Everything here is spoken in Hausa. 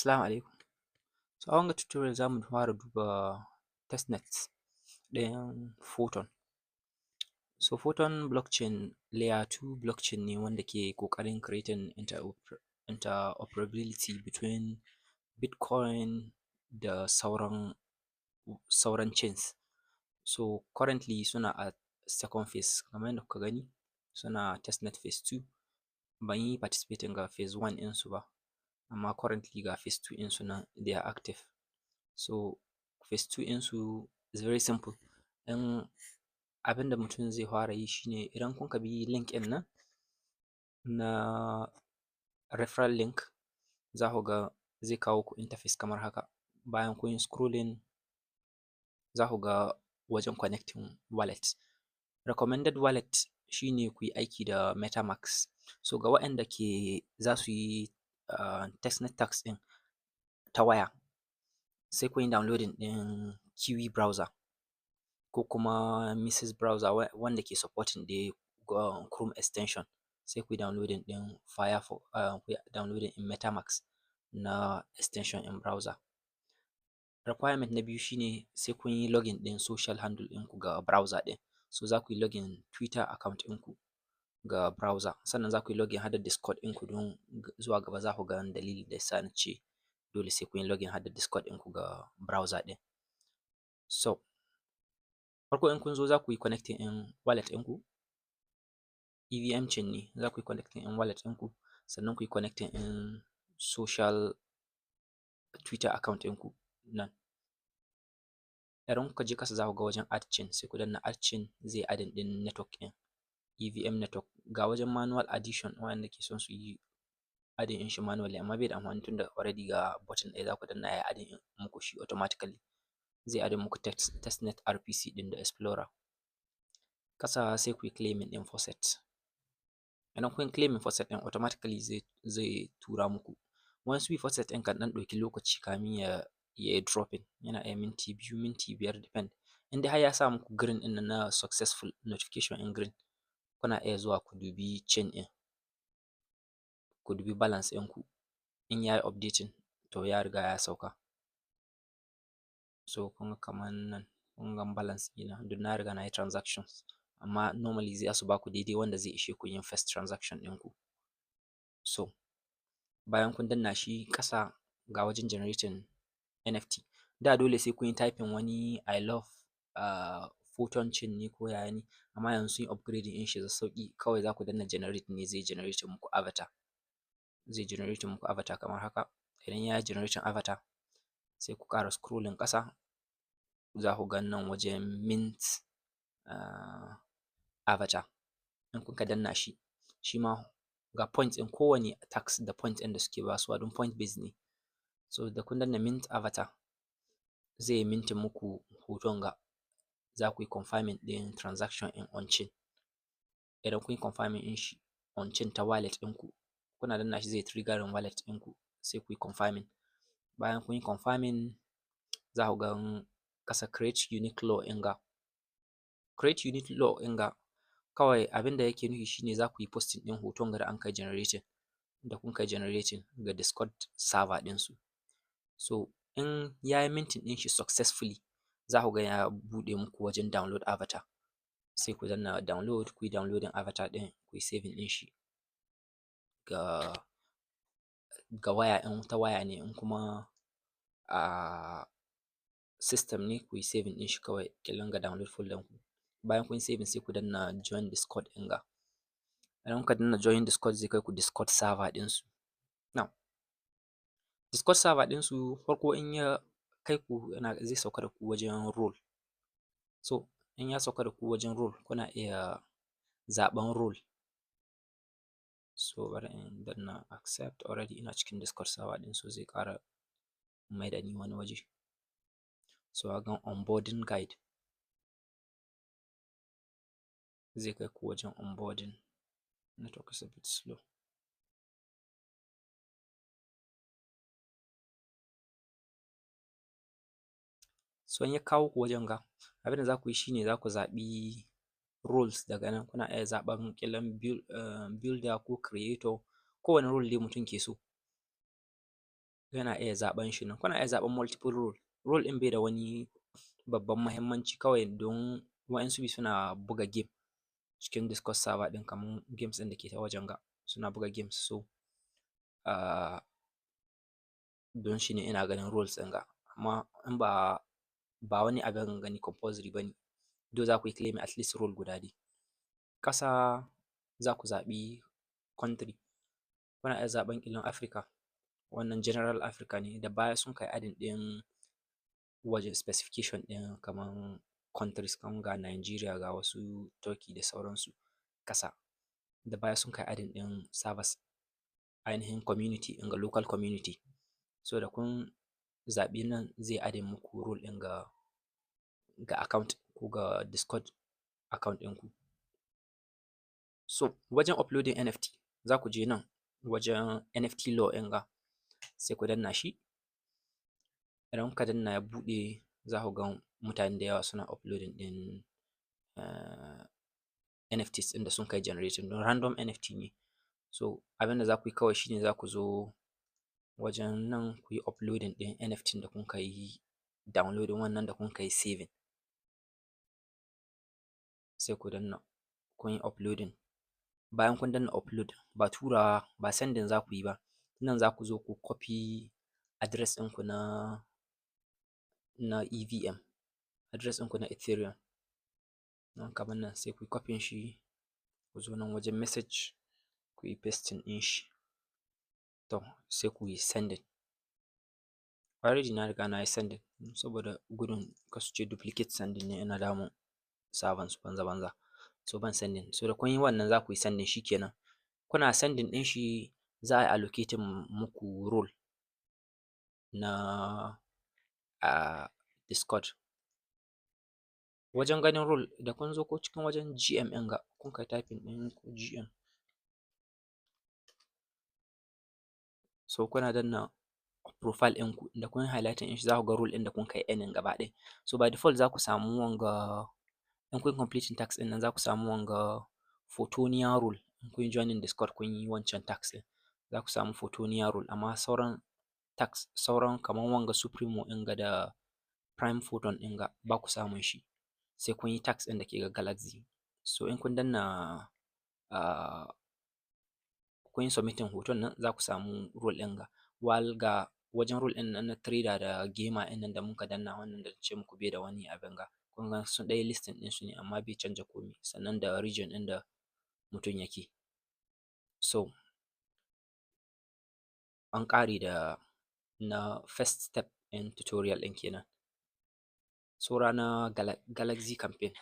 Assalamu alaikum. So a wanga tutorial za mu fara duba testnet ɗin Photon. So Photon blockchain layer 2 blockchain ne wanda ke ƙoƙarin creating interoperability between Bitcoin da sauran chains. So currently suna a second phase, kamar yadda kuka gani suna testnet phase 2. Ban yi participating ga phase 1 ɗinsu ba, amma currently ga phase 2 ɗinsu nan, they are active. So phase 2 ɗinsu is very simple. In abin da mutum zai fara yi shi ne, idan kuka bi link ɗin nan na referral link, za ku ga zai kawo ku interface kamar haka. Bayan kun yi scrolling, za ku ga wajen connecting wallet. Recommended wallet shi ne ku yi aiki da MetaMask. So ga waɗanda ke za su yi testnet task ɗin ta waya, sai kun yi downloading ɗin Kiwi browser ko kuma Mrs browser wanda ke supporting dai Chrome extension, sai ku yi downloading ɗin Firefox, ku yi downloading ɗin MetaMask na extension ɗin browser. Requirement na biyu shi ne sai kun yi login ɗin social handle ɗinku ga browser ɗin. So za ku yi login Twitter account ɗinku ga browser, sannan za ku yi login har da Discord ɗinku, don zuwa gaba za ku ga dalilin da ya sa na ce dole sai kun yi login har da Discord ɗinku ga browser ɗin. So farko in kun zo, za ku yi connecting ɗin wallet ɗinku, EVM chain ne, za ku yi connecting ɗin wallet ɗinku, sannan ku yi connecting ɗin social Twitter account ɗinku nan. Idan kuka je ƙasa, za ku ga wajen add chain, sai ku danna add chain, zai adding ɗin network ɗin EVM network. Ga wajen manual addition, waɗanda ke son su yi adding ɗin shi manually, amma bai da amfani tunda already ga button ɗaya za ku danna ya yi adding muku shi automatically. Zai adding muku testnet RPC ɗin da explorer. Ƙasa sai ku yi claiming ɗin faucet. Idan kun yi claiming faucet ɗin, automatically zai tura muku. Wani bi faucet ɗin kan ɗan ɗauki lokaci kamin ya yi dropping, yana iya minti 2, minti 5, depend. In dai har ya sa muku green ɗin nan na successful notification ɗin green, kuna iya zuwa ku dubi chain ɗin, ku dubi balance ɗinku. In ya yi updating, to ya riga ya sauka. So kun ga kaman nan, kun ga balance ɗina, duk na riga na yi transactions, amma normally za su ba ku daidai wanda zai ishe ku yin first transaction ɗinku. So bayan kun danna shi, ƙasa ga wajen generating NFT. Da dole sai kun yi typing wani "I love Photon chain" ne ko yaya ne, amma yanzu sun yi upgrading ɗin shi da sauƙi, kawai za ku danna generate ne, zai generating muku avatar. Zai generating muku avatar kamar haka. Idan ya yi generating avatar, sai ku ƙara scrolling ƙasa, za ku ga nan wajen mint avatar. In kuka danna shi, shi ma ga point ɗin kowane task da point ɗin da suke basuwa, don point base ne. So da kun danna mint avatar, zai yi minting muku hoton ga, za ku yi confirming ɗin transaction ɗin on chain. Idan kun yi confirming ɗin shi on chain ta wallet ɗinku, kuna danna shi zai triggering wallet ɗinku, sai ku yi confirming. Bayan kun yi confirming, za ku ga ƙasa create unique lore ɗin ga. Create unique lore ɗin ga, kawai abin da yake nufi shi ne za ku yi posting ɗin hoton ga da anka generating, da kun kai generating ga Discord server ɗinsu. So in ya yi minting ɗin shi successfully, za ku ga ya buɗe muku wajen download avatar. Sai ku danna download, ku yi downloading avatar ɗin, ku yi saving ɗin shi ga waya in ta waya ne, in kuma a system ne, ku yi saving ɗin shi kawai ƙilan ga download folder ku. Bayan kun yi saving, sai ku danna join Discord ɗin ga. Idan kuka danna join Discord, zai kai ku Discord server ɗinsu. Now Discord server ɗinsu, farko in ya kai ku, yana zai sauka da ku wajen role. So in ya sauka da ku wajen role, kuna iya zaɓen role. So bari in danna accept, already ina cikin Discord server ɗin, so zai ƙara maida ni wani waje. So ka gan onboarding guide, zai kai ku wajen onboarding. Network is a bit slow. So in ya kawo ku wajen ga, abin da za ku yi shi ne za ku zaɓi roles daga nan. Kuna iya zaɓen ƙilan builder ko creator, kowane role dai mutum ke so. Yana iya zaɓen shi nan. Kuna iya zaɓen multiple role. Role ɗin bai da wani babban muhimmanci, kawai don waɗansu bi suna buga game cikin Discord server ɗin, kamar games ɗin da ke ta wajen ga, suna buga games. So don shi ne ina ganin roles ɗin ga, amma in ba wani abin gani compulsory ba ne. Though za ku yi claiming at least role guda dai. Ƙasa, za ku zaɓi country. Kuna iya zaɓen ƙilan Africa, wannan general Africa ne. Da baya sun kai adding ɗin wajen specification ɗin kaman countries, kaman ga Nigeria, ga wasu Turkey da sauransu ƙasa. Da baya sun kai adding ɗin servers, ainihin community ɗin ga local community. So da kun zaɓi nan, zai adding muku role ɗin ga account ko ga Discord account ɗinku. So wajen uploading NFT, za ku je nan wajen NFT law ɗin ga, sai ku danna shi. Idan kuka danna ya buɗe, za ku ga mutane da yawa suna uploading ɗin NFTs ɗin da sun kai generating, don random NFT ne. So abin da za ku yi kawai shine za ku zo wajen nan ku yi uploading ɗin NFT da kun ka yi downloading, wannan da kun ka yi saving. Sai ku danna kun yi uploading. Bayan kun danna upload, ba turawa ba, sending za ku yi ba. Nan za ku zo ku copy address ɗinku na EVM, address ɗinku na Ethereum. Nan kamar nan, sai ku yi copying shi, ku zo nan wajen message ku yi pasting ɗin shi. To, sai ku yi sending. Already na riga na yi sending, saboda gudun kar su ce duplicate sending ne, ina damun server su banza banza. So ban sending. So da kun yi wannan, za ku yi sending, shi kenan. Kuna sending ɗin shi, za a yi allocating muku role na a Discord. Wajen ganin role, da kun zo ko cikin wajen GM ɗin ga, kun kai typing ɗin ko GM. So kuna danna profile ɗinku, da kun yi highlighting ɗin shi, za ku ga role ɗin da kun kai earning gaba ɗaya. So by default za ku samu wanga. In kun completing task ɗin nan, za ku samu wanga Photonia role. In kun yi joining Discord, kun yi wancan task ɗin, za ku samu Photonia role. Amma sauran task, sauran kamar wanga Supremo ɗin ga da Prime Photon ɗin ga, ba ku samun shi sai kun yi task ɗin da ke ga Galaxy. So in kun danna kun yi submitting hoton nan, za ku samu role ɗin ga. While ga wajen role ɗin nan na trader da gamer ɗin nan da muka danna, wannan da ce muku bai da wani abin ga. Kun ga sun ɗan yi listing ɗin su ne, amma bai canja komai, sannan da region ɗin da mutum yake. So an ƙare da na first step ɗin tutorial ɗin kenan. Saura na Galaxy campaign.